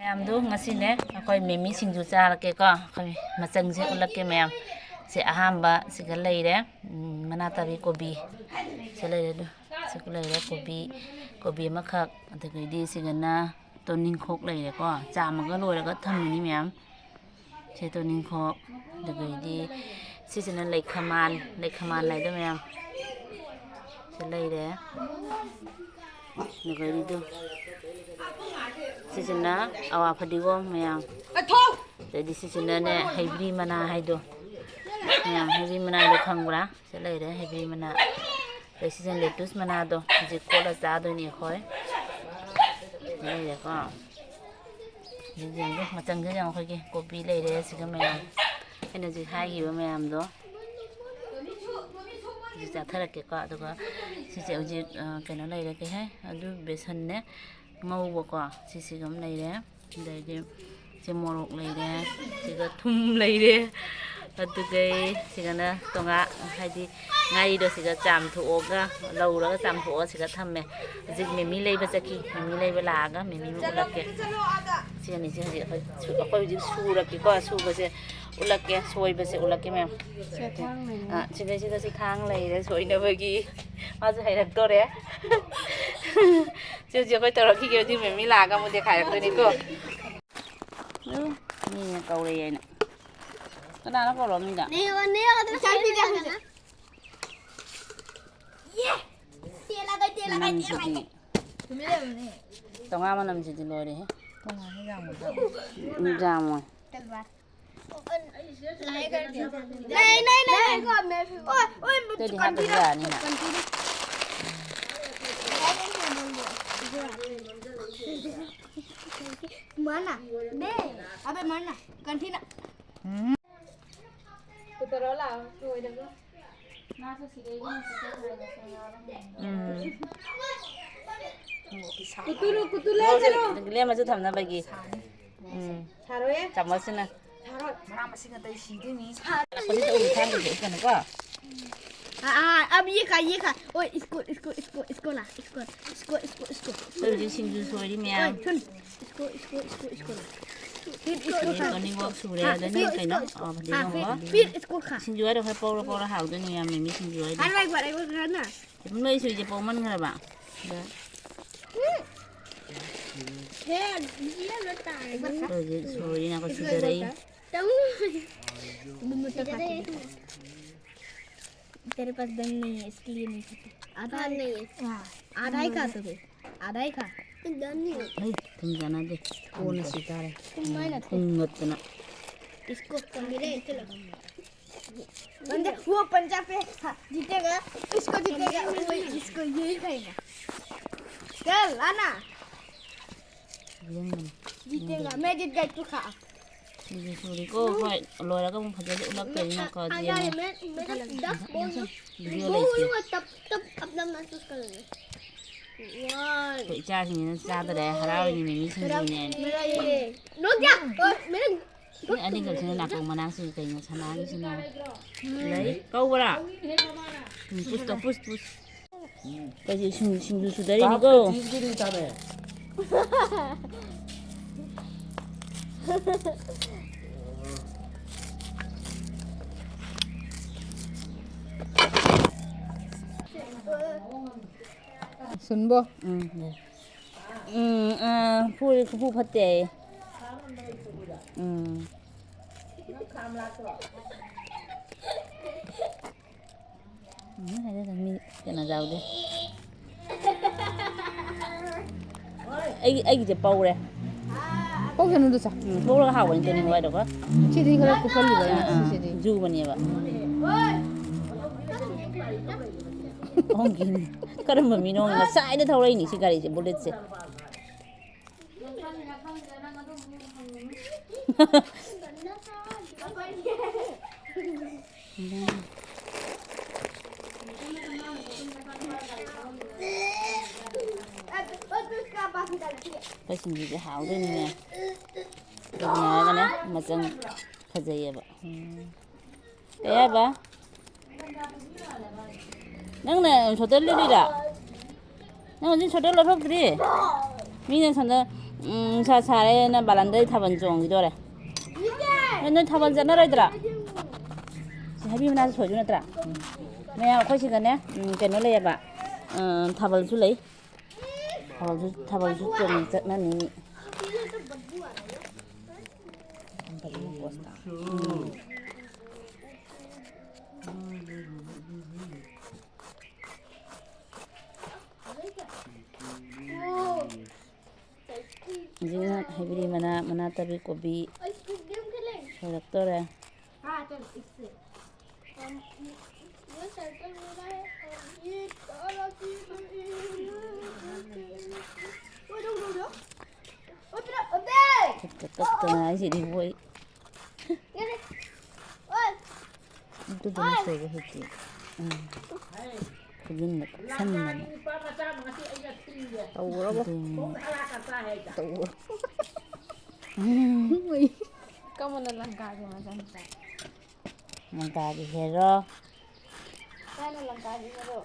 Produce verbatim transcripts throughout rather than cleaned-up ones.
ꯃꯌꯥꯝꯗꯨ ꯉꯁꯤꯅꯦ ꯑꯩꯈꯣꯏ ꯃꯤꯃꯤ ꯁꯤꯡꯖꯨ ꯆꯥꯔꯛꯀꯦꯀꯣ꯫ ꯑꯩꯈꯣꯏ ꯃꯆꯪꯁꯦ ꯎꯠꯂꯛꯀꯦ ꯃꯌꯥꯝ꯫ ꯁꯦ ꯑꯍꯥꯟꯕ ꯁꯤꯒ ꯂꯩꯔꯦ, ꯎꯝ, ꯃꯅꯥ ꯇꯥꯕꯤ ꯀꯣꯕꯤ꯫ ꯁꯤ ꯂꯩꯔꯦ ꯑꯗꯨ꯫ ꯁꯤ ꯂꯩꯔꯦ ꯀꯣꯕꯤ, ꯀꯣꯕꯤ ꯑꯃꯈꯛ꯫ ꯑꯗꯨꯗꯒꯤꯗꯤ ꯁꯤꯒꯅ ꯇꯣꯅꯤꯡꯈꯣꯛ ꯂꯩꯔꯦꯀꯣ꯫ ꯆꯥꯝꯃꯒ ꯂꯣꯏꯔꯒ ꯊꯝꯃꯤꯅꯤ ꯃꯌꯥꯝ꯫ ꯁꯦ ꯇꯣꯅꯤꯡꯈꯣꯛ꯫ ꯑꯗꯨꯗꯒꯤꯗꯤ ꯁꯤꯁꯤꯅ ꯂꯩꯈꯃꯥꯟ, ꯂꯩꯈꯃꯥꯟ ꯍꯥꯏꯗꯣ ꯃꯌꯥꯝ꯫ ꯁꯤ ꯂꯩꯔꯦ꯫ ꯑꯗꯨꯗꯒꯤꯗꯤ ꯁꯤꯁꯤꯅ ꯑꯋꯥ ꯐꯗꯤꯒꯣꯝ ꯃꯌꯥꯝ꯫ ꯑꯗꯩꯗꯤ ꯁꯤꯁꯤꯅꯅꯦ ꯍꯩꯕ꯭ꯔꯤ ꯃꯅꯥ ꯍꯥꯏꯗꯣ꯫ ꯃꯌꯥꯝ ꯍꯩꯕ꯭ꯔꯤ ꯃꯅꯥꯗꯣ ꯈꯪꯕ꯭ꯔꯥ? ꯁꯤ ꯂꯩꯔꯦ ꯍꯩꯕ꯭ꯔꯤ ꯃꯅꯥ꯫ ꯑꯗꯩ ꯁꯤꯁꯤꯅ ꯂꯦꯇꯨꯁ ꯃꯅꯥꯗꯣ꯫ ꯍꯧꯖꯤꯛ ꯀꯣꯠꯂ ꯆꯥꯗꯣꯏꯅꯤ ꯑꯩꯈꯣꯏ꯫ ꯁꯤ ꯂꯩꯔꯦꯀꯣ꯫ ꯍꯧꯖꯤꯛ ꯌꯦꯡꯒꯦ, ꯃꯆꯪꯁꯦ ꯌꯦꯡꯉꯣ, ꯑꯩꯈꯣꯏꯒꯤ ꯀꯣꯕꯤ ꯂꯩꯔꯦ ꯁꯤꯒ ꯃꯌꯥꯝ꯫ ꯑꯩꯅ ꯍꯧꯖꯤꯛ ꯍꯥꯏꯈꯤꯕ ꯃꯌꯥꯝꯗꯣ꯫ ꯍꯧꯖꯤꯛ ꯆꯥꯊꯔꯛꯀꯦꯀꯣ꯫ ꯑꯗꯨꯒ ꯁꯤꯁꯦ ꯍꯧꯖꯤꯛ, ꯑ, ꯀꯩꯅꯣ ꯂꯩꯔꯦ, ꯀꯩ ꯍꯥꯏ? ꯑꯗꯨ ꯕꯦꯁꯟꯅꯦ ꯉꯧꯕꯀꯣ꯫ ꯁꯤꯁꯤꯒ ꯑꯃ ꯂꯩꯔꯦ꯫ ꯑꯗꯩꯗꯤ ꯁꯤ ꯃꯣꯔꯣꯛ ꯂꯩꯔꯦ, ꯁꯤꯒ ꯊꯨꯝ ꯂꯩꯔꯦ, ꯑꯗꯨꯒꯩ ꯁꯤꯒꯅ ꯇꯣꯉꯥ-, ꯍꯥꯏꯗꯤ ꯉꯥꯔꯤꯗꯣ ꯁꯤꯒ ꯆꯥꯝꯊꯣꯛꯑꯒ, ꯂꯧꯔꯒ ꯆꯥꯝꯊꯣꯛꯑꯒ ꯁꯤꯒ ꯊꯝꯃꯦ꯫ ꯍꯧꯖꯤꯛ ꯃꯤꯃꯤ ꯂꯩꯕ ꯆꯠꯈꯤ꯫ ꯃꯤꯃꯤ ꯂꯩꯕ ꯂꯥꯛꯑꯒ ꯃꯤꯃꯤ ꯑꯃ ꯎꯠꯂꯛꯀꯦ꯫ ꯁꯤ ꯑꯅꯤꯁꯦ ꯍꯧꯖꯤꯛ ꯑꯩꯈꯣꯏ ꯁꯨ-, ꯑꯩꯈꯣꯏ ꯍꯧꯖꯤꯛ ꯁꯨꯔꯛꯀꯦꯀꯣ꯫ ꯁꯨꯕꯁꯦ ꯎꯠꯂꯛꯀꯦ, ꯁꯣꯏꯕꯁꯦ ꯎꯠꯂꯛꯀꯦ ꯃꯌꯥꯝ꯫ ꯁꯦ ꯊꯥꯡ ꯂꯩꯔꯦ꯫ ꯑꯥ, ꯁꯤꯗꯩꯁꯤꯗꯁꯨ ꯊꯥꯡ ꯂꯩꯔꯦ ꯁꯣꯏꯅꯕꯒꯤ꯫ ꯃꯥꯁꯨ ꯍꯩꯔꯛꯇꯣꯔꯦ꯫ ꯁꯤ ꯍꯧꯖꯤꯛ ꯑꯩꯈꯣꯏ ꯇꯧꯔꯛꯈꯤꯒꯦ꯫ ꯍꯧꯖꯤꯛ ꯃꯦꯃꯤ ꯂꯥꯛꯑꯒ ꯑꯃꯨꯛ ꯗꯦꯈꯥꯏꯔꯛꯇꯣꯏꯅꯤꯀꯣ꯫ ꯎꯝ, ꯃꯤꯅ ꯀꯧꯔꯛꯑꯦ ꯑꯩꯅ꯫ ꯀꯅꯥꯅꯣ ꯀꯧꯔꯛꯑꯝꯃꯤꯗ? ꯅꯦ, ꯅꯦ, ꯑꯗꯨ ꯁꯥꯏꯗ ꯆꯠꯈ꯭ꯔꯦ꯫ ꯌꯦ! ꯇꯦꯜꯂꯒ, ꯇꯦꯜꯂꯒ, ꯃꯅꯝꯁꯤꯗꯤ꯫ ꯇꯦꯜꯂꯒ꯫ ꯇꯨꯃꯤꯟ ꯂꯩꯌꯨꯅꯦ꯫ ꯇꯣꯉꯥꯟ ꯃꯅꯝꯁꯤꯗꯤ ꯂꯣꯏꯔꯦꯍꯦ꯫ ꯇꯣꯉꯥꯟꯅ ꯌꯥꯝꯕꯗꯣ꯫ ꯌꯥꯝꯃꯣꯏ꯫ ꯇꯦꯜꯂꯒ꯫ ꯂꯩ, ꯂꯩ, ꯂꯩ꯫ ꯑꯣꯏ, ꯑꯣꯏ, ꯑꯇꯩꯗꯤ ꯍꯥꯞꯄꯁꯨ ꯀꯟꯊꯤꯗ꯫ ꯌꯥꯅꯤꯅ꯫ ꯀꯟꯊꯤꯗ꯫ ꯃꯥꯅ꯫ ꯕꯦ꯫ ꯑꯕꯦ ꯃꯥꯅ꯫ ꯀꯟꯊꯤꯅ꯫ ꯎꯝ꯫ ꯄꯨꯊꯣꯔꯛꯑꯣ ꯂꯥꯛꯑꯣ, ꯂꯣꯏꯔꯒ꯫ ꯃꯥꯁꯨ ꯁꯤꯗꯩꯗ ꯅꯨꯡꯁꯤꯠ ꯆꯠꯈ꯭ꯔꯦ, ꯉꯁꯥꯏ ꯌꯥꯎꯔꯝꯃꯦ꯫ ꯎꯝ꯫ ꯀꯨꯇꯨ, ꯀꯨꯇꯨ ꯂꯩ ꯆꯠꯂꯣ꯫ ꯂꯦꯝꯃꯁꯨ ꯊꯝꯅꯕꯒꯤ꯫ ꯎꯝ꯫ ꯁꯥꯔꯣꯏꯌꯦ꯫ ꯆꯥꯃꯁꯁꯤꯅ꯫ ꯁꯥꯔꯣꯏ꯫ ꯃꯅꯥ ꯃꯁꯤꯡ ꯑꯇꯩ ꯁꯤꯗꯣꯏꯅꯤ꯫ ꯍꯧꯖꯤꯛ ꯇꯧꯔꯤ ꯊꯥꯡꯒꯁꯦ ꯎꯠꯀꯅꯨꯀꯣ꯫ हाँ, हाँ, अब ये खा, ये खा। ओए, इसको, इसको, इसको, इसको ला, इसको, इसको, इसको, इसको। तो ये सिंजू सोरी में आ। ओए, सुन, इसको, इसको, इसको, इसको ला। फिर इसको खा। मॉर्निंग वॉक सूर्य हाँ, आदमी फिर कहीं ना, इसको, अब हाँ, देखो फिर, हुआ। फिर इसको खा। सिंजू वाले खा, पाउडर, पाउडर हाउ दे नहीं, मम्मी सिंजू वाले। हाँ, एक बार, एक बार खाना। तुम लोग इसे जे पाउमन खा बा। ये बताएं। तो ये सोरी ना को सुधर रही। तुम मुझे खाते हो। तेरे पास दम नहीं है, इसलिए नहीं खाते। आधा नहीं है। हाँ। आधा ही खा तू फिर। आधा ही खा। दम नहीं है। भाई, तुम जाना दे। कौन सीता है? तुम मैं ना थे। तुम मत ना। इसको मेरे चलो। पंजा, वो पंजा पे जीतेगा, इसको जीतेगा, वो इसको यही खाएगा। चल, आना। जीतेगा, मैं जीत गई, तू खा। ꯁꯤꯡꯖꯨ ꯁꯨꯔꯤꯀꯣ꯫ ꯍꯣꯏ, ꯂꯣꯏꯔꯒ ꯑꯃꯨꯛ ꯐꯖꯅ ꯎꯠꯂꯛꯇꯣꯏꯅꯤꯅꯀꯣ, ꯑ, ꯑ, ꯌꯦꯡꯉꯣ꯫ ꯌꯥꯔꯦ, ꯃꯦꯠ-, ꯃꯦꯠ-, ꯗꯛ ꯕꯣꯜ꯫ ꯚꯤꯗꯤꯑꯣ ꯂꯩꯇꯦ꯫ ꯇꯞ, ꯇꯞ, ꯑꯞ ꯅꯝꯅ ꯆꯨꯁ ꯀꯔꯦ꯫ ꯋꯥ꯫ ꯑꯩꯈꯣꯏ ꯏꯆꯥꯁꯤꯡꯁꯤꯅ ꯆꯥꯗꯔꯦ, ꯍꯔꯥꯎꯔꯤꯅꯦ ꯃꯤꯃꯤ ꯁꯤꯡꯖꯨꯅꯦꯅ꯫ ꯃꯦꯔꯥ ꯌꯦ꯫ ꯅꯣ ꯀꯌꯥ? ꯑꯣ, ꯃꯦꯔꯥ꯫ ꯃꯤ ꯑꯅꯤꯈꯛꯁꯤꯅ ꯅꯥꯀꯣꯡ ꯃꯅꯥꯛꯁꯤꯒꯤ ꯀꯩꯅꯣ ꯁꯅꯥꯒꯤꯁꯤꯅ꯫ ꯂꯩ꯫ ꯀꯧꯕ꯭ꯔꯥ? ꯎꯝ, ꯄꯨꯁꯇꯣ, ꯄꯨꯁ, ꯄꯨꯁ꯫ ꯀꯩꯁꯦ ꯁꯤꯡ-, ꯁꯤꯡꯖꯨ ꯁꯨꯗꯔꯤꯅꯤꯀꯣ꯫ ꯆꯥꯛꯇꯣ ꯇꯤꯁ ꯀꯦꯖꯤ ꯆꯥꯅꯩ꯫ ꯁꯨꯟꯕꯣ? ꯎꯝ, ꯎꯝ, ꯑꯥ, ꯐꯨꯔꯤ ꯈꯨꯐꯨ ꯐꯠꯇꯦ ꯍꯥꯏꯌꯦ꯫ ꯎꯝ꯫ ꯎꯝ, ꯍꯥꯏꯔꯦꯗ, ꯃꯤ ꯀꯩꯅꯣ ꯌꯥꯎꯗꯦ꯫ ꯑꯩꯒꯤ, ꯑꯩꯒꯤꯁꯦ ꯄꯧꯔꯦ꯫ ꯄꯧꯁꯅꯨꯗ ꯆꯥ꯫ ꯎꯝ, ꯄꯧꯔꯒ ꯍꯥꯎꯕꯅꯤ ꯇꯣꯅꯤꯡ ꯍꯋꯥꯏꯗꯣꯀꯣ꯫ ꯁꯤꯗꯤ ꯈꯔ ꯀꯨꯞꯁꯜꯂꯤꯕ, ꯑꯥ, ꯑꯥ, ꯁꯤꯁꯤꯗꯤ꯫ ꯖꯨꯕꯅꯦꯕ꯫ ꯄꯧꯈꯤꯅꯤ꯫ ꯀꯔꯝꯕ ꯃꯤꯅꯣ? ꯉꯁꯥꯏꯗ ꯊꯧꯔꯛꯏꯅꯤ ꯁꯤ ꯒꯥꯔꯤꯁꯦ, ꯕꯨꯂꯦꯠꯁꯦ꯫ ꯑꯩꯈꯣꯏ ꯁꯤꯡꯖꯨꯁꯦ ꯍꯥꯎꯗꯣꯏꯅꯤꯅꯦ꯫ ꯀꯩꯒꯤꯅꯣ ꯍꯥꯏꯔꯒꯅꯦ, ꯃꯆꯪ ꯐꯖꯩꯌꯦꯕ꯫ ꯎꯝ꯫ ꯀꯩ ꯍꯥꯏꯕ? ꯅꯪꯅ ꯁꯣꯇꯦꯜ ꯂꯤꯠꯂꯤꯔꯥ? ꯅꯪ ꯍꯧꯖꯤꯛ ꯁꯣꯇꯦꯜ ꯂꯧꯊꯣꯛꯇ꯭ꯔꯤ? ꯃꯤꯅ ꯁꯣꯝꯗ, ꯎꯝ, ꯅꯨꯡꯁꯥ ꯁꯥꯔꯦꯅ ꯕꯥꯂꯟꯗꯩ ꯊꯥꯕꯜ ꯆꯣꯡꯈꯤꯗꯣꯔꯦ꯫ ꯅꯣꯏ, ꯅꯣꯏ ꯊꯥꯕꯜ ꯆꯠꯅꯔꯣꯏꯗ꯭ꯔꯥ? ꯁꯤ ꯍꯩꯕꯤ ꯃꯅꯥꯁꯦ ꯁꯣꯏꯗꯣꯏ ꯅꯠꯇ꯭ꯔꯥ? ꯃꯌꯥꯝ ꯑꯩꯈꯣꯏ ꯁꯤꯗꯅꯦ, ꯎꯝ, ꯀꯩꯅꯣ ꯂꯩꯌꯦꯕ, ꯑ, ꯊꯥꯕꯜꯁꯨ ꯂꯩ꯫ ꯊꯥꯕꯜꯁꯨ, ꯊꯥꯕꯜꯁꯨ ꯆꯣꯡ ꯆꯠꯅꯅꯤ ꯃꯤ꯫ ꯎꯝ꯫ ꯍꯧꯖꯤꯛꯅ ꯍꯩꯕꯤꯔꯤ ꯃꯅꯥ, ꯃꯅꯥ ꯇꯕꯤ ꯀꯣꯕꯤ ꯁꯣꯏꯔꯛꯇꯣꯔꯦ꯫ ꯈꯨꯠꯀ ꯀꯛꯇꯅ ꯍꯥꯏꯁꯤꯗꯤ ꯃꯣꯏ꯫ ꯑꯗꯨꯗꯨꯅ ꯁꯣꯏꯕ ꯍꯩꯇꯦ꯫ ꯎꯝ꯫ ꯈꯨꯖꯤꯟꯗ ꯀꯛꯁꯟꯗꯅ꯫ ꯇꯧꯔꯕꯣ? ꯑꯗꯨꯅꯤ꯫ ꯇꯧꯔꯕꯣ? ꯎꯝ꯫ ꯀꯃꯅ ꯂꯪꯀꯥꯒꯤ ꯃꯆꯥꯅꯨꯄꯥ? ꯂꯪꯀꯥꯒꯤ ꯍꯦꯔꯣ꯫ ꯀꯥꯏꯅ ꯂꯪꯀꯥꯒꯤ ꯍꯦꯔꯣ?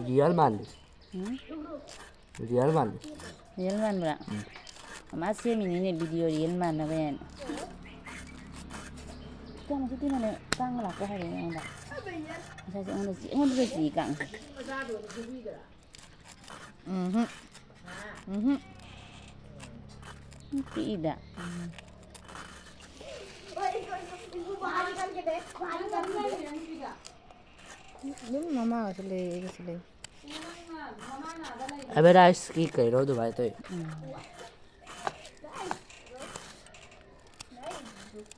ꯔꯤꯌꯦꯜ ꯃꯥꯜꯂꯤ꯫ ꯎꯝ? ꯔꯤꯌꯦꯜ ꯃꯥꯜꯂꯤ꯫ ꯔꯤꯌꯦꯜ ꯃꯥꯟꯕ꯭ꯔꯥ? ꯎꯝ꯫ ꯃꯥ ꯁꯦꯝꯃꯤꯅꯤꯅꯦ ꯚꯤꯗꯤꯑꯣ ꯔꯤꯌꯦꯜ ꯃꯥꯟꯅꯕ ꯍꯥꯏꯅ꯫ ꯀꯌꯥꯝ ꯃꯁꯤꯗꯤ ꯃꯥꯅꯦ ꯀꯥꯡ ꯂꯥꯛꯄ ꯍꯥꯏꯔꯦ ꯑꯩꯉꯣꯟꯗ꯫ ꯉꯁꯥꯏꯁꯦ ꯑꯩꯉꯣꯟꯗ ꯆꯤ-, ꯑꯩꯉꯣꯟꯗꯁꯨ ꯆꯤ ꯀꯥꯡꯁꯦ꯫ ꯎꯝꯍꯨꯝ꯫ ꯎꯝꯍꯨꯝ꯫ ꯄꯤꯛꯏꯗ꯫ ꯎꯝ꯫ ꯑꯗꯨꯝ ꯃꯃꯥꯒꯁꯨ ꯂꯩ, ꯑꯩꯒꯁꯨ ꯂꯩ꯫ ꯑꯦꯚꯔꯦꯖꯀꯤ ꯀꯩꯅꯣ ꯑꯗꯨꯃꯥꯏꯅ ꯇꯧꯋꯤ꯫ ꯎꯝ꯫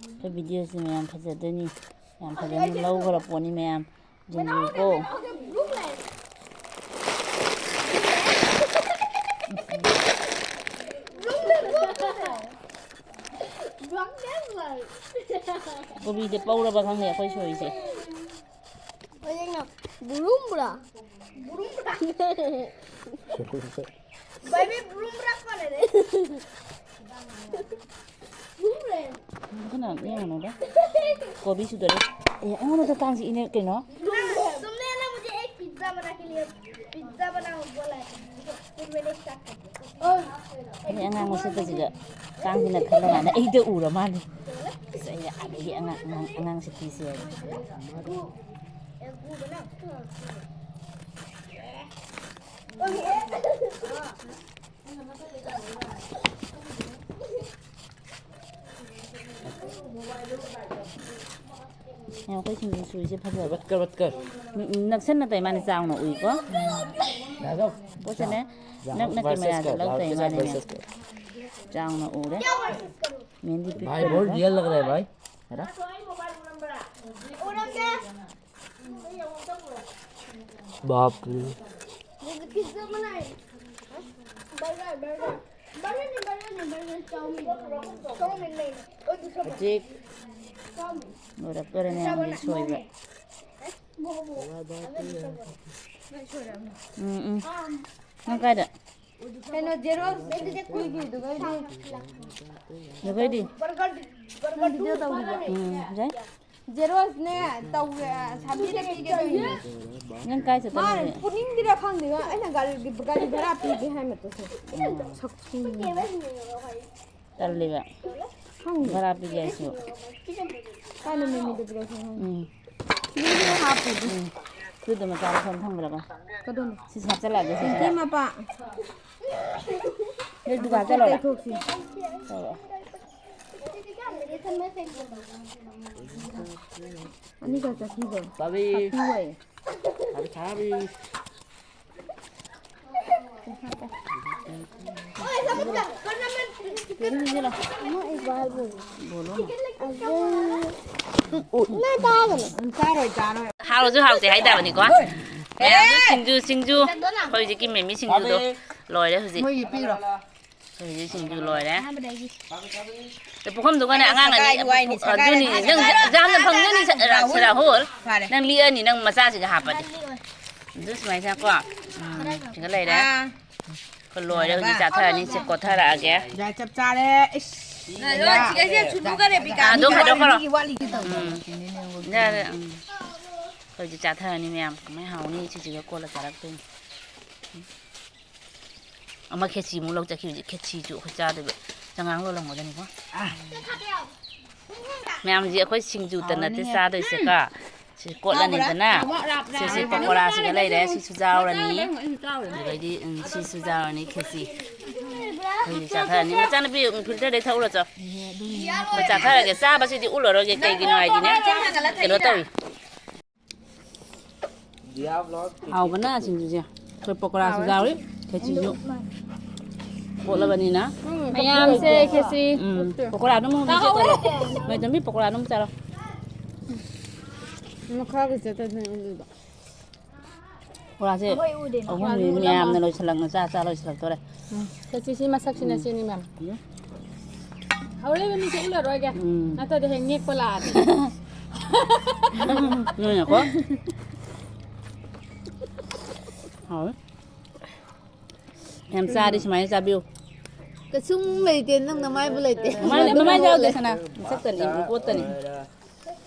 ꯑꯩꯈꯣꯏ ꯚꯤꯗꯤꯑꯣꯁꯤ ꯃꯌꯥꯝ ꯐꯖꯗꯣꯏꯅꯤ꯫ ꯌꯥꯝ ꯐꯖꯅ ꯂꯧꯈ꯭ꯔ ꯄꯣꯠꯅꯤ ꯃꯌꯥꯝ꯫ ꯌꯦꯡꯕꯤꯌꯨꯀꯣ꯫ ꯀꯣꯕꯤꯗꯤ ꯄꯧꯔꯕ ꯈꯪꯗꯦ ꯑꯩꯈꯣꯏ ꯁꯣꯏꯁꯦ꯫ ꯍꯧꯖꯤꯛꯅ ꯕꯨꯔꯨꯝ ꯕꯨꯔꯥ꯫ ꯕꯨꯔꯨꯝ ꯕꯨꯔꯥ꯫ ꯕꯥꯏꯕꯤ ꯕꯨꯔꯨꯝ ꯕꯨꯔꯥ ꯀꯣꯟꯅꯔꯦ꯫ ꯕꯨꯔꯨꯝ ꯕꯨꯔꯥ꯫ ꯀꯅꯥ ꯌꯦꯡꯉꯨꯅꯣꯗ? ꯀꯣꯕꯤ ꯁꯨꯗꯣꯔꯦ꯫ ꯑꯦ, ꯑꯩꯉꯣꯟꯗ ꯇꯥꯡꯁꯤ ꯏꯅꯦ ꯀꯩꯅꯣ? तुमने ना मुझे एक पिज़्ज़ा बना के लिए, पिज़्ज़ा बनाओ बोला है। फिर मैंने स्टार्ट कर दिया। ꯑꯩ ꯑꯉꯥꯡ ꯃꯁꯛꯄꯁꯤꯒ ꯀꯥꯡꯁꯤꯅ ꯈꯜꯂ ꯃꯥꯅ ꯑꯩꯗ ꯎꯔ ꯃꯥꯜꯂꯦ꯫ ꯑꯁ, ꯑꯩꯅ ꯑꯥꯗꯒꯤ ꯑꯉꯥꯡ, ꯑꯉꯥꯡ, ꯑꯉꯥꯡꯁꯦ ꯄꯤꯁꯦ ꯍꯥꯏꯕ꯫ ꯌꯥꯝ ꯑꯩꯈꯣꯏ ꯁꯤꯡꯖꯨ ꯁꯨꯔꯤꯁꯦ ꯐꯖꯕ꯫ ꯀꯠ ꯀꯠ ꯀꯠ꯫ ꯎꯝ, ꯎꯝ, ꯅꯛꯁꯟꯅ ꯇꯧ ꯃꯥꯅꯦ, ꯆꯥꯎꯅ ꯎꯏꯀꯣ꯫ ꯄꯣꯠꯁꯦꯅꯦ, ꯅꯛꯅ ꯀꯦꯃꯦꯔꯥꯗ ꯂꯧ ꯇꯧ ꯃꯥꯅꯦ꯫ ꯆꯥꯎꯅ ꯎꯔꯦ꯫ ꯃꯦꯟꯗꯤ ꯄꯤꯛꯄꯅꯤꯀꯣ꯫ भाई, बहुत रियल लग रहा है भाई। है ना? बाप रे। जैसे पिज़्ज़ा बनाए। Burger, burger. बर्गर नहीं, बर्गर नहीं, बर्गर, चाउमीन। चाउमीन नहीं। वो दूसरा ꯍꯧꯖꯤꯛ ꯆꯥꯎꯃꯤꯟ꯫ ꯂꯣꯏꯔꯛꯇꯣꯔꯦꯅꯦ ꯌꯥꯝꯗꯤ ꯁꯣꯏꯕ꯫ ꯃꯣꯃꯣ꯫ ꯎꯝ, ꯎꯝ꯫ ꯅꯪ ꯀꯥꯏꯗ? ꯀꯩꯅꯣ, ꯖꯦꯔꯣ ꯀꯨꯏꯒꯤꯗꯨꯒꯩꯗꯤ꯫ ꯑꯗꯨꯒꯩꯗꯤ? ꯅꯪ ꯚꯤꯗꯤꯑꯣ ꯇꯧꯔꯤꯕ? ꯎꯝ, ꯌꯥꯏ꯫ ꯖꯦꯔꯣꯁꯅꯦ ꯇꯧꯒꯦ, ꯁꯥꯕꯤꯗ ꯄꯤꯒꯦ ꯇꯧꯔꯤꯅꯦ꯫ ꯅꯪ ꯀꯥꯏ ꯃꯥꯅ ꯆꯠꯇꯣꯏꯅꯣ? ꯄꯨꯅꯤꯡꯗ꯭ꯔꯥ ꯈꯪꯗꯦꯕ, ꯑꯩꯅ ꯒꯥꯔꯤ, ꯒꯥꯔꯤ ꯚꯔꯥ ꯄꯤꯒꯦ ꯍꯥꯏ ꯃꯇꯨꯡꯁꯦ꯫ ꯁꯛꯊꯤꯅꯦ꯫ ꯇꯜꯂꯤꯕ꯫ ꯈꯪꯗꯦ꯫ ꯚꯔꯥ ꯄꯤꯒꯦ ꯍꯥꯏꯁꯨ꯫ ꯀꯥꯏꯅ ꯃꯤꯃꯤꯗ ꯄꯤꯔꯛꯑꯣ ꯈꯪꯗꯦ꯫ ꯎꯝ꯫ ꯃꯤꯃꯤꯗ ꯍꯥꯞꯄꯤꯗꯨ꯫ ꯎꯝ꯫ ꯑꯗꯨꯗ ꯃꯆꯥ ꯃꯊꯣꯟ ꯊꯝꯈ꯭ꯔꯒ꯫ ꯀꯗꯣꯝꯗ? ꯁꯤ ꯍꯥꯞꯆꯜꯂꯛꯑꯒꯦ ꯁꯤꯗ꯫ ꯄꯤꯡꯀꯤ ꯃꯄꯥ꯫ ꯅꯣꯏ ꯗꯨꯀꯥꯟ ꯆꯠꯂꯣꯔꯥ? ꯇꯩꯊꯣꯛꯁꯤ꯫ ꯇꯧꯔꯣ꯫ ꯑꯅꯤꯈꯛ ꯆꯠꯈꯤꯕ꯫ ꯄꯥꯕꯤ꯫ ꯄꯥꯄꯤ ꯍꯣꯏ꯫ ꯄꯥꯕꯤ ꯊꯥꯕꯤ꯫ ꯍꯥꯎꯔꯁꯨ ꯍꯥꯎꯇꯦ ꯍꯥꯏꯇꯕꯅꯤꯀꯣ꯫ ꯃꯌꯥꯝꯁꯨ ꯁꯤꯡꯖꯨ, ꯁꯤꯡꯖꯨ꯫ ꯑꯩꯈꯣꯏ ꯍꯧꯖꯤꯛꯀꯤ ꯃꯤꯃꯤ ꯁꯤꯡꯖꯨꯗꯣ ꯂꯣꯏꯔꯦ ꯍꯧꯖꯤꯛ꯫ ꯃꯣꯏꯒꯤ ꯄꯤꯔꯣ꯫ ꯍꯧꯖꯤꯛ ꯁꯤꯡꯖꯨ ꯂꯣꯏꯔꯦ꯫ ꯑꯗ ꯄꯨꯈꯝꯗꯨꯒꯅꯦ ꯑꯉꯥꯡ ꯑꯅꯤ, ꯁꯒꯥꯏ ꯋꯥꯏꯅꯤ, ꯁꯒꯥꯏ ꯑꯗꯨꯅꯤ, ꯋꯥꯏꯅꯤ꯫ ꯅꯪ ꯖꯥꯝꯅ ꯐꯪꯒꯅꯤ, ꯁ-, ꯔꯥ-, ꯁꯤꯔꯥꯍꯨꯜ꯫ ꯐꯔꯦ꯫ ꯅꯪ ꯂꯤꯛꯑꯅꯤ, ꯅꯪ ꯃꯆꯥꯁꯤꯒ ꯍꯥꯞꯄꯗꯤ꯫ ꯑꯗꯨ ꯁꯨꯃꯥꯏꯅ ꯀꯣ, ꯎꯝ, ꯁꯤꯒ ꯂꯩꯔꯦ꯫ ꯑꯥ꯫ ꯑꯩꯈꯣꯏ ꯂꯣꯏꯔꯦ, ꯍꯧꯖꯤꯛ ꯆꯥꯊꯔꯅꯤ, ꯁꯤ ꯀꯣꯠꯊꯔꯛꯑꯒꯦ꯫ ꯌꯥꯏ, ꯆꯞ ꯆꯥꯔꯦ꯫ ꯏꯁ, ꯅꯪ ꯂꯣꯏ ꯌꯥ-, ꯁꯤꯒꯩꯁꯦ ꯁꯨꯗꯣꯛꯈ꯭ꯔꯦ, ꯕꯤꯀꯥ꯫ ꯑꯥ, ꯑꯗꯨ ꯈꯥꯏꯗꯣꯛꯈ꯭ꯔꯣ꯫ ꯃꯤꯒꯤ ꯋꯥꯠꯂꯤ꯫ ꯎꯝ꯫ ꯌꯥꯔꯦ, ꯎꯝ꯫ ꯑꯩꯈꯣꯏ ꯍꯧꯖꯤꯛ ꯆꯥꯊꯔꯅꯤ ꯃꯌꯥꯝ꯫ ꯀꯃꯥꯏꯅ ꯍꯥꯎꯅꯤ? ꯁꯤꯁꯤꯒ ꯀꯣꯠꯂ ꯆꯥꯔꯛꯇꯣꯏꯅꯤ꯫ ꯑꯃ ꯈꯦꯆꯤꯃꯨꯛ ꯂꯧ ꯆꯠꯈꯤ ꯍꯧꯖꯤꯛ꯫ ꯈꯦꯆꯤꯁꯨ ꯑꯩꯈꯣꯏ ꯆꯥꯗꯣꯏꯕ꯫ ꯆꯉꯥꯡ ꯂꯣꯜꯂꯝꯒꯗꯅꯤꯀꯣ꯫ ꯃꯌꯥꯝꯁꯦ ꯑꯩꯈꯣꯏ ꯁꯤꯡꯖꯨꯇ ꯅꯠꯇꯦ ꯍꯥꯎꯔꯅꯤꯅꯦ꯫ ꯆꯥꯗꯣꯏꯁꯦꯀꯣ꯫ ꯁꯤ ꯀꯣꯠꯂꯅꯤꯗꯅ꯫ ꯁꯤꯁꯦ ꯄꯀꯣꯔꯥꯁꯤꯒ ꯂꯩꯔꯦ꯫ ꯁꯤꯁꯨ ꯌꯥꯎꯔꯅꯤ꯫ ꯑꯗꯨꯗꯩꯗꯤ, ꯎꯝ, ꯁꯤꯁꯨ ꯌꯥꯎꯔꯅꯤ ꯈꯦꯆꯤ꯫ ꯑꯩꯈꯣꯏ ꯆꯥꯊꯔꯅꯤ꯫ ꯃꯆꯥꯅꯨꯄꯤ, ꯎꯝ, ꯐꯤꯜꯇꯔꯗꯩ ꯊꯛꯎꯔꯣ ꯆꯣ꯫ ꯑꯩꯈꯣꯏ ꯆꯥꯊꯔꯒꯦ꯫ ꯆꯥꯕꯁꯤꯗꯤ ꯎꯠꯂꯔꯣꯏꯒꯦ꯫ ꯀꯩꯒꯤꯅꯣ ꯍꯥꯏꯗꯤꯅꯦ, ꯀꯩꯅꯣ ꯇꯧꯏ꯫ ꯍꯥꯎꯕꯅ ꯁꯤꯡꯖꯨꯁꯦ꯫ ꯑꯩꯈꯣꯏ ꯄꯀꯣꯔꯥꯁꯨ ꯍꯥꯎꯋꯦ꯫ ꯌꯥꯎꯔꯤ, ꯈꯦꯆꯤꯁꯨ꯫ ꯀꯣꯠꯂꯕꯅꯤꯅ꯫ ꯎꯝ, ꯃꯌꯥꯝꯁꯦ ꯈꯦꯆꯤ꯫ ꯎꯝ, ꯄꯀꯣꯔꯥ ꯑꯗꯨꯝ ꯍꯧꯖꯤꯛ ꯆꯥꯔꯣ꯫ ꯃꯥꯏꯆꯝꯕꯤ, ꯄꯀꯣꯔꯥ ꯑꯗꯨꯝ ꯆꯥꯔꯣ꯫ ꯃꯈꯥꯒꯤ ꯆꯠꯇꯣꯏꯅꯦ ꯑꯗꯨꯗꯣ꯫ ꯄꯀꯣꯔꯥꯁꯦ ꯑꯍꯨꯝꯅꯤ ꯃꯌꯥꯝꯅ ꯂꯣꯏꯁꯤꯜꯂꯛꯅ ꯆꯥ ꯆꯥ ꯂꯣꯏꯁꯤꯜꯂꯛꯇꯣꯔꯦ꯫ ꯎꯝ, ꯈꯦꯆꯤꯁꯤ ꯃꯁꯛꯁꯤꯅ ꯎꯝ꯫ ꯁꯤꯅꯤ ꯃꯌꯥꯝ꯫ ꯎꯝ꯫ ꯍꯧꯔꯛꯏꯕ ꯃꯤꯁꯦ ꯎꯠꯂꯔꯣꯏꯒꯦ꯫ ꯎꯝ꯫ ꯅꯠꯇ꯭ꯔꯗꯤ ꯍꯌꯦꯡ ꯅꯦꯛꯄ ꯂꯥꯛꯑꯗꯤ꯫ ꯅꯣꯏꯅꯀꯣ? ꯍꯥꯎꯋꯦ꯫ ꯌꯥꯝ ꯆꯥꯔꯗꯤ ꯁꯨꯃꯥꯏꯅ ꯆꯥꯕꯤꯌꯨ꯫ ꯀꯩꯁꯨꯝ ꯂꯩꯇꯦ, ꯅꯪ ꯅꯃꯥꯏꯕꯨ ꯂꯩꯇꯦ꯫ ꯃꯃꯥꯏ, ꯃꯃꯥꯏ ꯌꯥꯎꯗꯦ ꯁꯅꯥ꯫ ꯃꯁꯛꯇꯅꯤ, ꯄꯣꯠꯇꯅꯤ꯫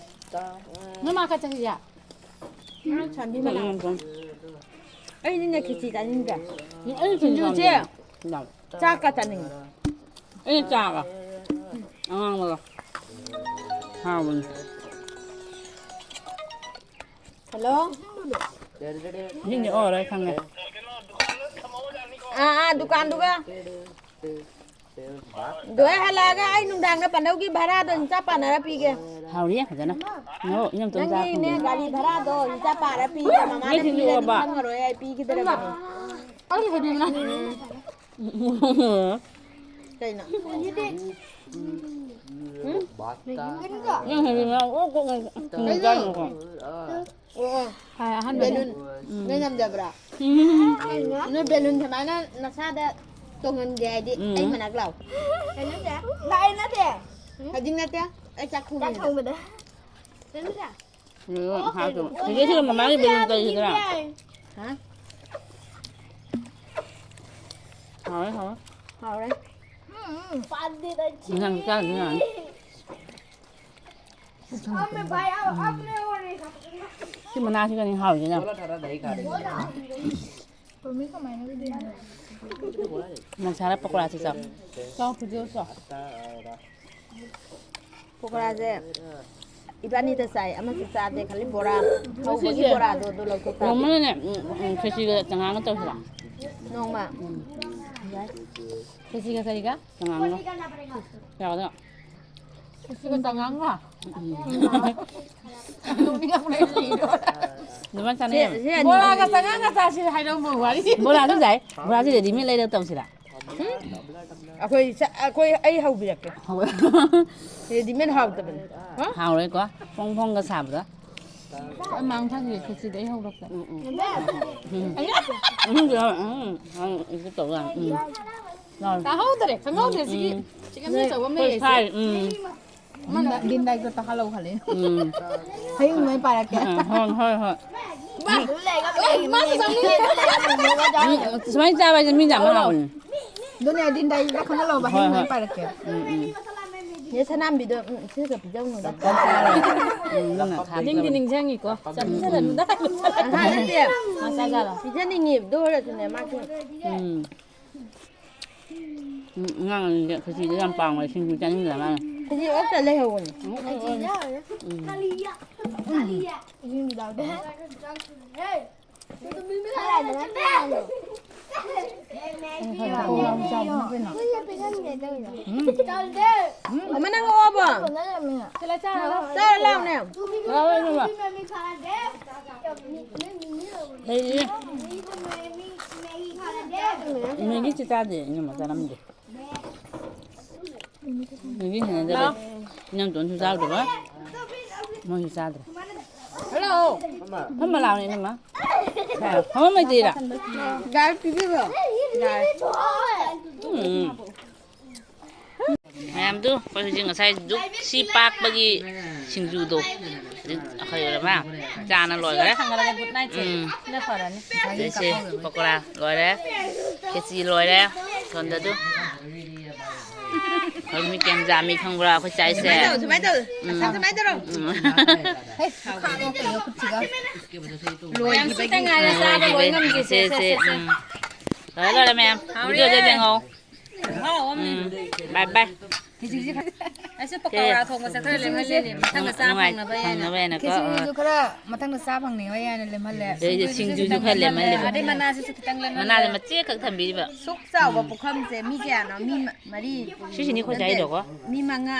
ꯅꯣꯏ ꯃꯥ ꯈꯔ ꯆꯪꯁꯤꯁꯦ꯫ ꯁꯥꯟꯕꯤ ꯃꯅꯥ꯫ ꯎꯝ, ꯎꯝ꯫ ꯑꯩꯗꯤꯅꯦ ꯈꯦꯆꯤ ꯆꯥꯅꯤꯡꯗ꯭ꯔꯦ꯫ ꯎꯝ, ꯑꯩ ꯁꯤꯡꯖꯨꯁꯦ ꯆꯥꯅꯤꯡꯉꯦ꯫ ꯆꯥꯛꯀ ꯆꯥꯅꯤꯡꯉꯦ꯫ ꯑꯩꯅ ꯆꯥꯕ꯫ ꯑꯉꯥꯡꯕꯗꯣ꯫ ꯍꯥꯎꯕꯅꯤ꯫ ꯍꯜꯂꯣ꯫ ꯏꯁꯤꯡꯗꯤ ꯑꯣꯔꯔꯣꯏ ꯈꯪꯉꯦ꯫ ꯑꯥ, ꯑꯥ, ꯗꯨꯀꯥꯟꯗꯨꯒ꯫ ꯂꯣꯏ ꯍꯜꯂꯛꯑꯒ ꯑꯩ ꯅꯨꯡꯗꯥꯡꯗ ꯄꯥꯟꯗꯧꯒꯤ ꯚꯔꯥꯗꯣ ꯍꯤꯡꯆꯥ ꯄꯥꯟꯅꯔ ꯄꯤꯒꯦ꯫ ꯍꯥꯎꯔꯤꯌꯦ ꯐꯖꯅ꯫ ꯉꯧ-, ꯏꯅꯝꯇꯣꯝ ꯆꯥ ꯅꯪꯒꯤꯅꯦ ꯐꯪꯉꯦ꯫ ꯒꯥꯔꯤ ꯚꯔꯥꯗꯣ ꯍꯤꯡꯆꯥ ꯄꯥꯔ ꯄꯤꯒꯦ꯫ ꯃꯃꯥꯅ ꯅꯣꯏ ꯁꯤꯡꯖꯨ ꯄꯤꯔꯗꯤ ꯑꯣꯕ꯫ ꯈꯪꯉꯔꯣꯏ ꯑꯩ ꯄꯤꯒꯗꯕꯅꯤ꯫ ꯑꯩ ꯍꯩꯕꯤꯃꯅꯥ꯫ ꯎꯝ꯫ ꯀꯩꯅꯣ? ꯎꯝ? ꯅꯪ ꯍꯩꯕꯤꯃꯅꯥ ꯑꯣꯛ ꯀꯣꯛ ꯉꯧ-, ꯀꯩꯅꯣ? ꯆꯥꯅꯨꯀꯣ꯫ ꯑꯣ, ꯑꯣ꯫ ꯍꯥꯏ ꯑꯍꯥꯟꯕꯅꯦ꯫ ꯕꯦꯂꯨꯟ꯫ ꯎꯝ꯫ ꯅꯣꯏ ꯉꯝꯖꯕ꯭ꯔꯥ? ꯎꯝ꯫ ꯅꯣꯏ ꯕꯦꯂꯨꯟ ꯁꯨꯃꯥꯏꯅ ꯅꯁꯥꯗ ꯇꯣꯡꯍꯟꯒꯦ ꯍꯥꯏꯗꯤ ꯎꯝ꯫ ꯑꯩ ꯃꯅꯥꯛ ꯂꯥꯛꯑꯣ꯫ ꯀꯩꯅꯣꯁꯦ? ꯂꯥꯛꯑꯦ ꯅꯠꯇꯦ꯫ ꯍꯧꯖꯤꯛ ꯅꯠꯇꯦ꯫ ꯑꯩ ꯆꯥꯛ ꯆꯥꯛ ꯊꯣꯡꯉꯤꯅꯦ꯫ ꯊꯣꯡꯕꯗ꯫ ꯀꯩꯅꯣꯁꯦ? ꯂꯣꯏꯔꯦ, ꯍꯥꯎꯇꯕ꯫ ꯆꯦꯆꯦ ꯁꯤꯒ ꯃꯃꯥꯒꯤ ꯕꯦꯂꯨꯟ ꯇꯧꯔꯤꯁꯤꯗꯔꯥ? ꯍꯥ? ꯍꯥꯎꯔꯦ, ꯍꯥꯎꯔꯦ꯫ ꯍꯥꯎꯔꯦ꯫ ꯎꯝ, ꯎꯝ꯫ ꯄꯥꯟꯗꯦꯗ ꯏꯟꯁꯥꯡ ꯆꯥꯗꯣꯏꯅꯦ꯫ ꯁꯤ ꯃꯅꯥꯁꯤꯒꯅꯤ ꯍꯥꯎꯔꯤꯁꯤꯅ꯫ ꯃꯁꯥꯂꯥ ꯄꯀꯣꯔꯥꯁꯤ ꯆꯥꯎ꯫ ꯆꯥꯎ, ꯐꯤꯗꯤꯑꯣ ꯆꯥꯎ꯫ ꯄꯀꯣꯔꯥꯁꯦ ꯏꯕꯥꯅꯤꯗ ꯆꯥꯏ, ꯑꯃꯁꯨ ꯆꯥꯗꯦ, ꯈꯜꯂꯤ ꯕꯣꯔꯥ꯫ ꯍꯧꯕꯒꯤ ꯉꯁꯤꯁꯦ ꯕꯣꯔꯥꯗꯣ ꯑꯗꯨ ꯂꯧꯊꯣꯛ ꯇꯥꯔꯗꯤ꯫ ꯅꯣꯡꯃꯅꯅꯦ, ꯎꯝ, ꯎꯝ, ꯈꯦꯆꯤꯒ ꯆꯉꯥꯡꯒ ꯇꯧꯁꯤꯔꯣ? ꯅꯣꯡꯃ꯫ ꯎꯝ꯫ ꯌꯥꯏ꯫ ꯈꯦꯆꯤꯒ ꯀꯔꯤꯒ? ꯆꯉꯥꯡꯒ꯫ ꯌꯥꯎꯗꯣ꯫ ꯁꯤꯒ ꯆꯉꯥꯡꯒ? ꯎꯝ꯫ ꯅꯣꯛꯅꯤꯡꯉꯛꯄꯅꯦ ꯑꯩ ꯁꯤꯗꯣꯔꯦ꯫ ꯑꯗꯨꯃꯥꯏꯅ ꯆꯥꯅꯩꯌꯦꯕ꯫ ꯁꯦ, ꯁꯦ, ꯕꯣꯔꯥꯒ ꯆꯉꯥꯡꯒ ꯆꯥꯁꯤ ꯍꯥꯏꯔꯝꯕ ꯋꯥꯔꯤ꯫ ꯕꯣꯔꯥꯁꯨ ꯌꯥꯏ꯫ ꯕꯣꯔꯥꯁꯦ ꯔꯦꯗꯤꯃꯦꯗ ꯂꯩꯔꯒ ꯇꯧꯁꯤꯔꯥ? ꯎꯝ? ꯑꯩꯈꯣꯏ ꯆ-, ꯑꯩꯈꯣꯏ, ꯑꯩ ꯍꯧꯕꯤꯔꯛꯀꯦ꯫ ꯍꯧ-, ꯔꯦꯗꯤꯃꯦꯗ ꯍꯥꯎꯇꯕꯅꯦ꯫ ꯍꯥ? ꯍꯥꯎꯔꯣꯏꯀꯣ꯫ ꯐꯣꯡ ꯐꯣꯡꯒ ꯁꯥꯕꯗꯣ꯫ ꯑꯩ ꯃꯥꯡ ꯊꯥꯈꯤꯒꯦ, ꯈꯦꯆꯤꯗ ꯑꯩ ꯍꯧꯔꯛꯀꯦ꯫ ꯎꯝ, ꯎꯝ꯫ ꯎꯝ꯫ ꯑꯩ ꯎꯝ, ꯎꯝ, ꯎꯝ, ꯎꯝ, ꯎꯝ, ꯇꯧ ꯌꯥꯅꯤ꯫ ꯎꯝ꯫ ꯇꯥꯍꯧꯗ꯭ꯔꯦ, ꯈꯪꯍꯧꯗ꯭ꯔꯦ꯫ ꯁꯤꯒꯤ ꯎꯝ꯫ ꯆꯤꯛꯀꯟ ꯅꯣꯏ ꯆꯧꯕ ꯑꯃ ꯑꯩꯈꯣꯏ ꯂꯩꯌꯦ, ꯁꯤ꯫ ꯁꯥꯏ, ꯎꯝ꯫ ꯑꯃꯅ ꯗꯤꯟꯗꯥꯏꯗꯣ ꯇꯥꯍꯜꯂꯧ ꯈꯜꯂꯦ꯫ ꯎꯝ꯫ ꯍꯌꯦꯡ ꯅꯣꯏ ꯄꯥꯏꯔꯛꯀꯦ꯫ ꯑ, ꯍꯣꯏ, ꯍꯣꯏ, ꯍꯣꯏ꯫ ꯃꯥ, ꯑꯦ, ꯃꯥꯁꯨ ꯆꯪꯅꯤꯡꯉꯦ꯫ ꯎꯝ, ꯁꯨꯃꯥꯏꯅ ꯆꯥꯕ ꯍꯥꯏꯁꯦ ꯃꯤ ꯌꯥꯝ ꯇꯥꯍꯧꯔꯣ꯫ ꯍꯥꯎꯕꯅꯦ꯫ ꯑꯗꯨꯅꯦ, ꯗꯤꯟꯗꯥꯏꯗꯣ ꯈꯪꯍꯜꯂꯧꯕ, ꯍꯣꯏ, ꯍꯌꯦꯡ ꯍꯣꯏ꯫ ꯅꯣꯏ ꯄꯥꯏꯔꯛꯀꯦ꯫ ꯎꯝ, ꯎꯝ꯫ ꯅꯦ ꯁꯅꯥꯝꯕꯤꯗꯣ, ꯎꯝ, ꯁꯤꯒ ꯄꯤꯖꯧꯅꯨꯗ꯫ ꯎꯝ, ꯅꯪꯅ ꯊꯥꯕꯤꯔꯣ꯫ ꯅꯤꯡꯗꯤ ꯅꯤꯡꯁꯤꯡꯉꯤꯀꯣ꯫ ꯎꯝ, ꯎꯝ, ꯆꯥꯕꯤꯖꯔꯅꯨꯗ꯫ ꯑꯍꯥ, ꯅꯠꯇꯦ꯫ ꯃꯥ ꯆꯥꯖꯔꯣ꯫ ꯄꯤꯖꯅꯤꯡꯉꯤꯕꯗꯣ ꯑꯣꯏꯔꯁꯨꯅꯦ, ꯃꯥꯁꯨ꯫ ꯎꯝ꯫ ꯎꯝ, ꯑꯉꯥꯡ ꯑꯅꯤꯁꯦ ꯈꯦꯆꯤꯗꯣ ꯌꯥꯝ ꯄꯥꯝꯃꯦ, ꯁꯤꯡꯖꯨ ꯆꯥꯅꯤꯡꯗ꯭ꯔ ꯃꯥꯜꯂꯦ꯫ ꯈꯦꯆꯤ ꯑꯣꯛꯇ ꯂꯩꯍꯧꯕꯅꯦ꯫ ꯎꯝ, ꯎꯝ, ꯎꯝ꯫ ꯎꯝ꯫ ꯏꯁꯤꯡꯗꯤ ꯌꯥꯎꯗꯦ꯫ ꯎꯝ꯫ ꯎꯝ꯫ ꯑꯃ ꯅꯪ ꯑꯣꯛꯑꯕꯣ? ꯆꯥꯔꯣ ꯂꯥꯎꯅꯦ꯫ ꯌꯥꯎꯋꯦ, ꯏꯕꯦꯝꯃ꯫ ꯂꯩꯔꯤꯌꯦ꯫ ꯃꯦꯒꯤꯁꯦ ꯆꯥꯗꯦ, ꯏꯅꯝꯃ ꯆꯥꯔꯝꯗꯦ꯫ ꯃꯦꯒꯤ ꯍꯩꯅꯗꯕ꯫ ꯂꯥꯎ꯫ ꯏꯅꯝꯇꯣꯟꯁꯨ ꯆꯥꯗꯕ꯫ ꯃꯣꯏꯁꯨ ꯆꯥꯗ꯭ꯔꯦ꯫ ꯍꯜꯂꯣ꯫ ꯐꯝꯃ ꯂꯥꯎꯅꯦ, ꯏꯅꯝꯃ꯫ ꯐꯝꯃꯝꯃꯣꯏꯗꯣꯏꯔꯥ? ꯒꯥꯔꯤ ꯄꯤꯕꯤꯔꯣ꯫ ꯌꯥꯔꯦ꯫ ꯎꯝ꯫ ꯃꯌꯥꯝꯗꯨ ꯑꯩꯈꯣꯏ ꯍꯧꯖꯤꯛ ꯉꯁꯥꯏ ꯗꯨꯛ ꯁꯤ ꯄꯥꯛꯄꯒꯤ ꯁꯤꯡꯖꯨꯗꯣ ꯍꯧꯖꯤꯛ ꯑꯩꯈꯣꯏ ꯂꯣꯏꯔꯕ? ꯆꯥꯅ ꯂꯣꯏꯈꯔꯦ꯫ ꯊꯥꯡꯒꯠꯂꯒ good night ꯁꯦ꯫ ꯎꯝ꯫ ꯁꯤꯅ ꯐꯔꯅꯤ꯫ ꯑꯗꯩꯁꯦ ꯄꯀꯣꯔꯥ ꯂꯣꯏꯔꯦ, ꯈꯦꯆꯤ ꯂꯣꯏꯔꯦ꯫ ꯁꯣꯝꯗ ꯑꯗꯨ ꯑꯩꯈꯣꯏ ꯃꯤ ꯀꯌꯥꯝ ꯌꯥꯝꯃꯤ ꯈꯪꯕ꯭ꯔꯥ ꯑꯩꯈꯣꯏ ꯆꯥꯏꯁꯦ? ꯁꯨꯃꯥꯏꯅ ꯇꯧ, ꯁꯨꯃꯥꯏꯅ ꯇꯧ꯫ ꯎꯝ꯫ ꯁꯨꯃꯥꯏꯅ ꯇꯧꯔꯣ꯫ ꯎꯝ꯫ ꯍꯦ, ꯈꯥꯛꯑꯣ ꯀꯩꯅꯣ ꯈꯨꯠꯁꯤꯒ꯫ ꯃꯌꯥꯝ ꯁꯤꯇ ꯉꯥꯏꯔꯦ, ꯆꯥꯕ ꯂꯣꯏ ꯉꯝꯗ꯭ꯔꯤꯁꯦ꯫ ꯁꯦ, ꯁꯦ, ꯁꯦ, ꯁꯦ꯫ ꯎꯝ꯫ ꯂꯣꯏꯔꯦ, ꯂꯣꯏꯔꯦ ꯃꯌꯥꯝ꯫ ꯍꯥꯎꯔꯦ꯫ ꯚꯤꯗꯤꯑꯣꯗ ꯌꯦꯡꯍꯧ꯫ ꯈꯨꯍꯥꯎ ꯑꯃꯅꯤ꯫ ꯎꯝ꯫ ꯕꯥꯏ ꯕꯥꯏ꯫ ꯈꯦꯆꯤꯁꯦ ꯈꯔ ꯑꯩꯁꯨ ꯄꯀꯧꯔꯥ ꯊꯣꯡꯕ ꯆꯠꯈ꯭ꯔ ꯂꯦꯝꯍꯜꯂꯦꯅꯦ꯫ ꯃꯊꯪꯗ ꯆꯥ ꯅꯨꯡꯉꯥꯏ-, ꯐꯪꯅꯕ ꯍꯥꯏꯅ꯫ ꯐꯪꯅꯕ ꯍꯥꯏꯅꯀꯣ꯫ ꯈꯦꯆꯤꯁꯤꯁꯨ ꯈꯔ ꯃꯊꯪꯗ ꯆꯥ ꯐꯪꯅꯤꯡꯉꯥꯏ ꯍꯥꯏꯅ ꯂꯦꯝꯍꯜꯂꯦ꯫ ꯑꯗꯩꯗꯤ ꯁꯤꯡꯖꯨꯁꯨ ꯈꯔ ꯂꯦꯝꯍꯜꯂꯦꯕ꯫ ꯑꯗꯩ ꯃꯅꯥꯁꯤꯁꯨ ꯈꯤꯇꯪ ꯂꯦꯝꯍꯜꯂꯦ꯫ ꯃꯅꯥꯁꯦ ꯃꯆꯦꯠ ꯈꯛ ꯊꯝꯕꯤꯔꯤꯕ꯫ ꯁꯨꯛ ꯆꯥꯎꯕ ꯎꯝ꯫ ꯄꯨꯈꯝꯁꯦ ꯃꯤ ꯀꯌꯥꯅꯣ? ꯃꯤ ꯃ-, ꯃꯔꯤ꯫ ꯁꯤꯁꯤꯅꯤ ꯑꯩꯈꯣꯏ ꯅꯠꯇꯦ, ꯆꯥꯏꯗꯣꯀꯣ꯫ ꯃꯤ ꯃꯉꯥ꯫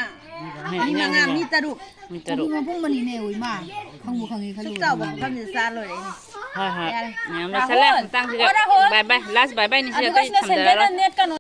ꯃꯤ ꯃꯉꯥ, ꯃꯤ ꯇꯔꯨꯛ꯫ ꯃꯤ ꯇꯔꯨꯛ꯫ ꯀꯣꯕꯤ ꯃꯄꯨꯝ ꯑꯅꯤꯅꯦ, ꯏꯃꯥ꯫ ꯈꯪꯕꯨ ꯈꯪꯉꯤ ꯁꯨꯛ ꯈꯜꯂꯨꯔꯦ꯫ ꯆꯥꯎꯕ ꯄꯨꯈꯝꯁꯤꯗ ꯆꯥ ꯂꯣꯏꯔꯦ ꯑꯩꯅ꯫ ꯍꯣꯏ, ꯍꯣꯏ꯫ ꯌꯥꯔꯦ꯫ ꯃꯌꯥꯝ ꯂꯣꯏꯁꯜꯂꯦ꯫ ꯔꯥꯍꯨꯜ! ꯃꯇꯥꯡꯁꯤꯒ ꯑꯣ, ꯔꯥꯍꯨꯜ! ꯕꯥꯏ ꯕꯥꯏ꯫ Last ꯕꯥꯏ ꯕꯥꯏꯅꯤ ꯁꯤꯒ ꯑꯗꯨꯒ ꯑꯇꯩ ꯁꯤꯗ ꯊꯝꯖꯔꯔꯣꯏ꯫ ꯁꯦꯟꯗꯜꯗ ꯅꯦꯠꯀꯅꯨ꯫